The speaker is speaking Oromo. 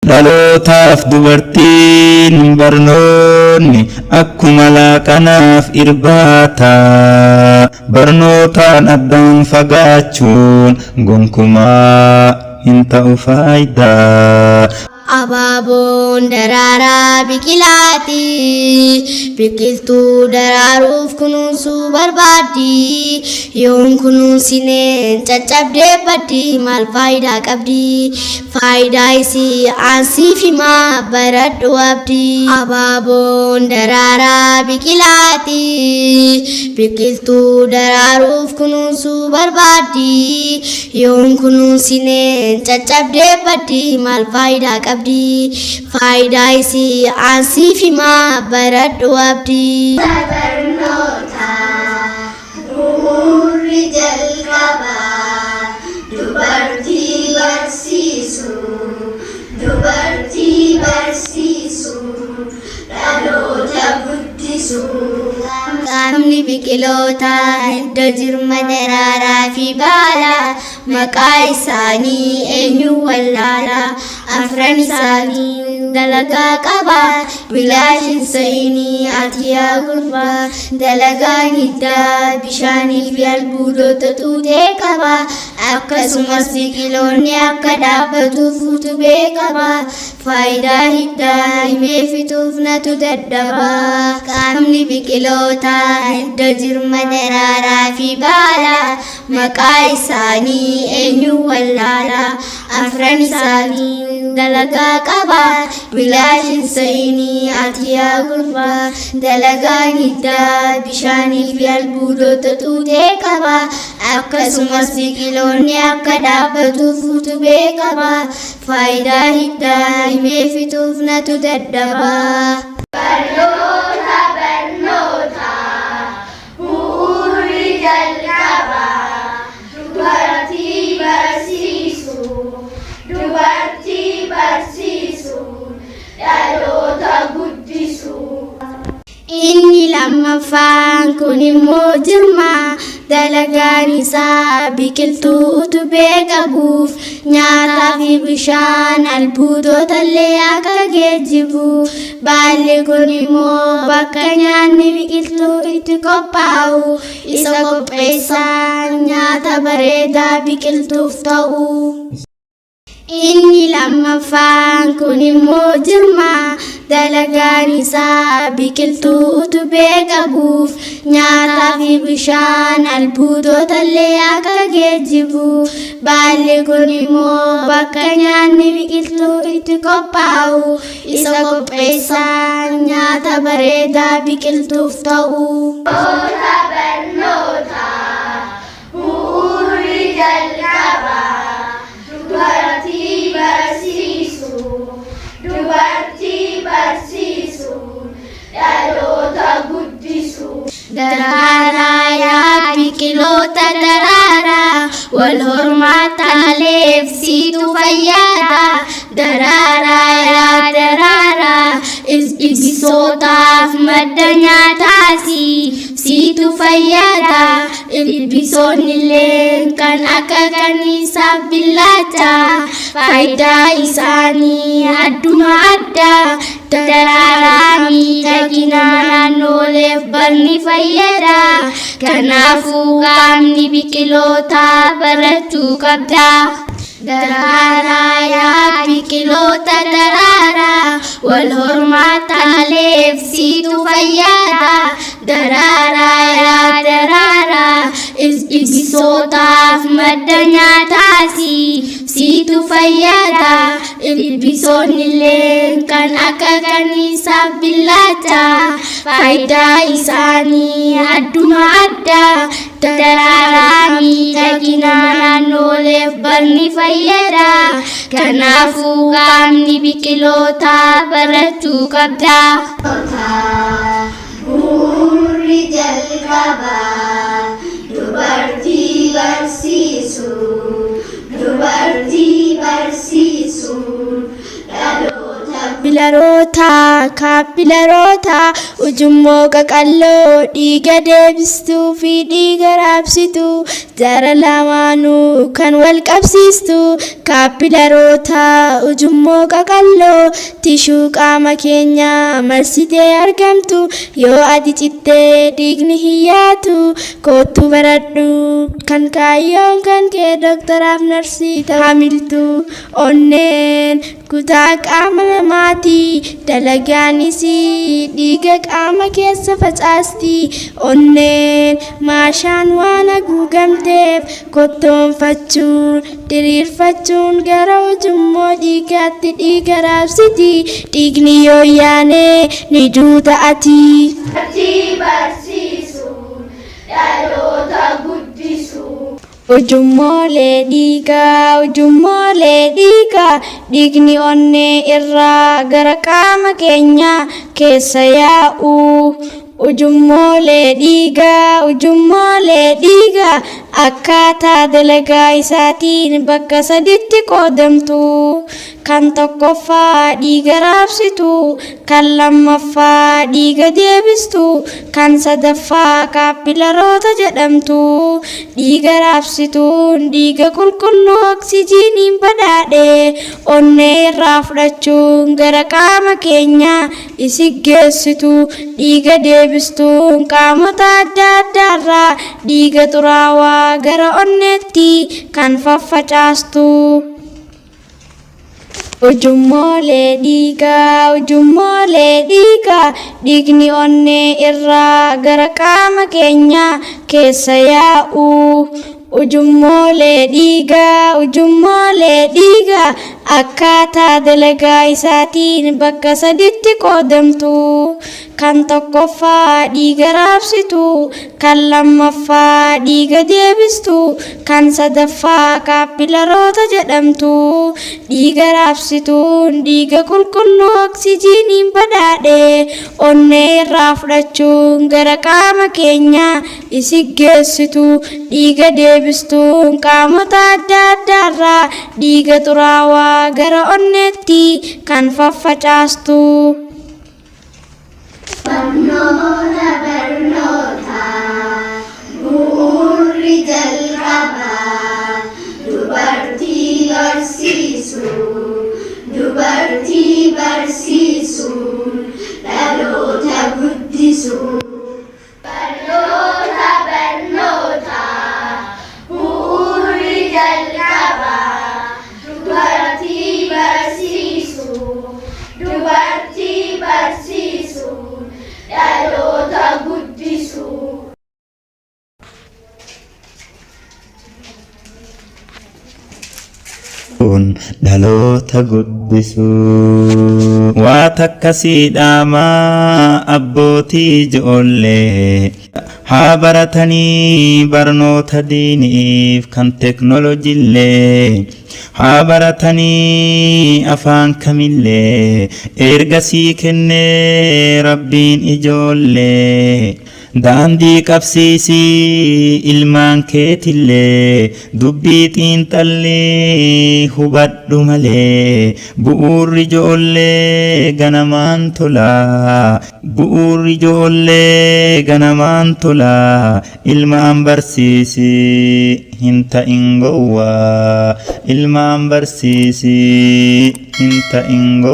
Dhalootaaf dubartiin barnoonni akkuma laaqanaaf irbaata. Barnootaan addaan fagaachuun gonkumaa hin ta'u faayidaa. Abaaboon daraaraa biqilaati. Biqiltuu daraaruuf kunuunsuu barbaaddi. Yoon kunuunsineen caccabdee baddi maal faayidaa qabdi? Faayidaa isii aansiif himaa baradhu abdii. Abaaboon daraaraa biqilaati. Biqiltuu daraaruuf kunuunsuu barbaaddi. Yoon kunuunsineen caccabdee baddi maal faayidaa qabdi? Faayidaa isii aansiif himaa baradhu abdii. Barnoota bu'uurri jalqabaa dubartii barsiisu dubartii barsiisu dhaloota guddisu. Qaamni biqilootaa hidda jirma daraaraa fi baala maqaa isaanii eenyu wallaala afran isaanii dalagaa qaba bilaashin sayinii ati yaa gurbaa dalagaan hiddaa bishaanii fi albuudota xuuxee qaba akkasumas biqiloonni akka dhaabbatuuf utubee qaba faayidaa hiddaa himee fixuuf natu dadhaba qaamni biqilootaa hidda jirma daraaraa fi baala maqaa isaanii eenyu wallaala afran isaanii dalagaa qaba bilaashin sayinii ati yaa gurbaa dalagaan hiddaa bishaanii fi albuudota xuuxee qaba akkasumas biqiloonni akka dhaabbatuuf utubee qaba faayidaa hiddaa himee fixuuf natu dadhaba. Barnoota barnoota bu'uurri jalqabaa dubartii barsiisu dubartii barsiisu dhaloota guddisu. Inni lammaffaan kun immoo jirma dalagaan isaa biqiltuu utubee qabuuf nyaataa fi bishaan albuudota illee akka geejjibu baalli kun immoo bakka nyaanni biqiltuu itti qophaa'u isa qopheessaa nyaata bareedaa biqiltuuf ta'u. Inni lammaffaan kun immoo jirma dalagaan isaa biqiltuu utubee qabuuf nyaataa fi bishaan albuudota illee akka geejjibu baalli kun immoo bakka nyaanni biqiltuu itti qophaa'u isa qopheessaa nyaata bareedaa biqiltuuf ta'u. Barnoota barnoota bu'uurri jalqabaa dubartii barsiisu dubartii barsiisu dhaloota guddisu. Daraaraa yaa biqiloota daraaraa wal hormaataaleef siitu fayyada. Daraaraa yaa daraaraa ilbisootaaf madda nyaataasi siitu fayyada. Ilbisoonni illee kan akka kanniisaaf billaacha faayidaa isaanii adduma adda. Daraaraa miidhagina naannooleef barni fayyada. Kanaafuu qaamni biqilootaa barachuu qabda. Daraaraa yaa biqiloota daraaraa wal hormaataaleef siitu fayyada. Daraaraa yaa daraaraa ilbisootaaf madda nyaataasi siitu fayyada. Ilbisoonni illee kan akka kanniisaaf billaacha faayidaa isaanii adduma adda. Daraaraa miidhagina naannooleef barni fayyada. Kanaafuu qaamni biqilootaa barachuu qabda. Bu'uurri jalqabaa dubartii barsiisu dubartii barsiisu dhaloota. Kaappilaroota, kaappilaroota, ujummoo qaqalloo dhiiga deebistuu fi dhiiga raabsitu, jara lamaanuu kan wal qabsiistu. Kaappilaroota, ujummoo qaqalloo tishuu qaama keenyaa marsitee argamtu. Yoo ati cittee dhiigni hin yaatu. Koottu baradhu kan kaayyoon kan kee doktaraaf narsii ta'u hamiltu. Onneen kutaa qaama namaati. Dalagaan isii dhiiga qaama keessa facaasti. Onneen maashaan waan haguugamteef kottoonfachuun, diriirfachuun gara ujummoo dhiigaatti dhiiga raabsiti. Dhiigni yoo yaane ni duuta ati. Dubartii barsiisuun dhaloota guddisuu. Ujummoolee dhiigaa, ujummoolee dhiigaa, dhiigni onnee irraa gara qaama keenyaa keessa yaa'u. Ujummoolee dhiigaa, ujummoolee dhiigaa, akkaataa dalagaa isaatiin bakka saditti qoodamtu. Kan tokkoffaa dhiiga raabsitu, kan lammaffaa dhiiga deebistu, kan sadaffaa kaappilaroota jedhamtu. Dhiiga raabsituun dhiiga qulqulluu oksijiiniin badhaadhe onnee irraa fudhachuun gara qaama keenyaa isi geessitu. Dhiiga deebistuun qaamota adda addaarraa dhiiga xuraawaa gara onneetti kan faffacaastu. Ujummoolee dhiigaa, ujummoolee dhiigaa, dhiigni onnee irraa gara qaama keenyaa keessa yaa'u. Ujummoolee dhiigaa, ujummoolee dhiigaa, akkaataa dalagaa isaatiin bakka saditti qoodamtu. Kan tokkoffaa dhiiga raabsitu, kan lammaffaa dhiiga deebistu, kan sadaffaa kaappilaroota jedhamtu. Dhiiga raabsituun dhiiga qulqulluu oksijiiniin badhaadhe onnee irraa fudhachuun gara qaama keenyaa isi geessitu. Dhiiga deebistuun qaamota adda addaarraa dhiiga xuraawaa gara onneetti kan faffacaastu. Barnoota barnoota bu'uurri jalqabaa dubartii barsiisuu dubartii barsiisuun dhaloota guddisuu. Barnoota barnoota bu'uurri jalqabaa dubartii barsiisuu dubartii barsiisuun dhaloota guddisuu. Dhaloota guddisuu. Waa takka sii dhaamaa abbootii ijoollee haa baratanii barnoota diiniif kan teknooloojiillee haa baratanii afaan kamillee erga sii kennee rabbiin ijoollee. Daandii qabsiisii ilmaan keetillee dubbii xiinxalli hubadhu malee bu'uurri ijoollee ganamaan tola bu'uurri ijoollee ganamaan tola ilmaan barsiisi hin ta'in gowwaa ilmaan barsiisi hin ta'in gowwaa.